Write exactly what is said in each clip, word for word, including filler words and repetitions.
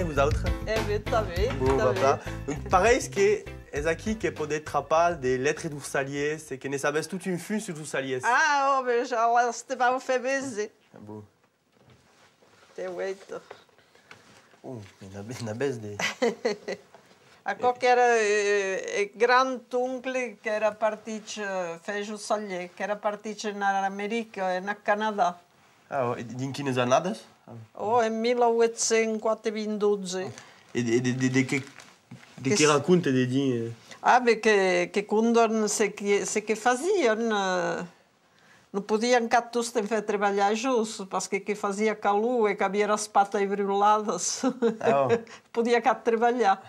Vosautres? E ben, tanben, bon, tanben. Papa. Donc, pareis que es aquí que podètz trapar de lètres d'orsalièrs e que ne sabètz tot un fum sus los orsalièrs. Ah, ò, ben, ja l'as te vau fèr véser. Ah, bon. Te uèito. Oh, n'avètz de... Aquò qu'èra, eh, eth grand oncle qu'èra partit, eh, fèr orsalièr, qu'èra partit en America, en Canadà. Ah, e dins quinas annadas? Oh, en mila uèit cents quatre-vint-dotze. E de, de, de, de qué, de qué raconta dedins, eh? Ah, ben que, que condan ce que, ce que fasian, eh, non podian cap tostemps fèr trebalhar jos, parce que, que fasia calor e qu'aviá las patas bruladas. Ah, oh. Podia cap trebalhar.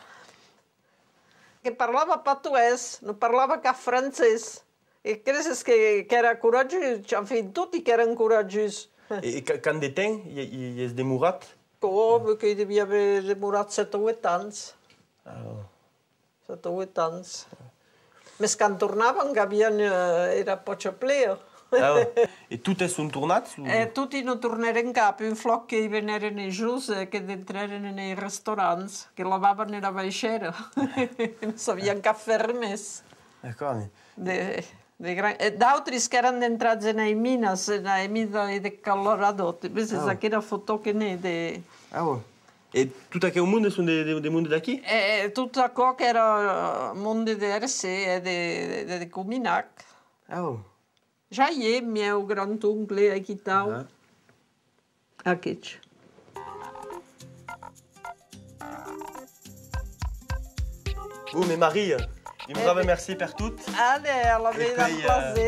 Que parlava patoès, non parlava cap francés. E creses que, qu'èra coratjós? Enfin, toti qu'èran coratjós. E, e qu-, quant de temps i, i, i es demorat? Oh, que devia aver demorat sèt o uèit ans. Ah, oh. Sèt o uèit ans. Mès quand tornavan, qu'avián, eh, era pòcha plea. Ah, oh. E totes son tornats, o? E toti non tornèren cap, un flòc que i venèren es jos, eh, que dentrèren en es restaurants, que lavavan era vaishèra. Non sabián cap fèr res mès. D'acòrd, mais... De, de gran... E d'autres qu'èran dentrats en es minas, en es minas de Colorado. Te veses aquera fotò que n'è de... Ah, ouais. E tot aqueu monde son de, de, de monde d'aquí? E tot aquò qu'èra monde de Hercé e de, de, de Cominac. Ah, ouais. Ja i è, mieu grand-oncle, aiquí tau. Ah. Aqueth. Bon, mes Maria, un brave mercí per tot. Allez, a la veda, un plaser.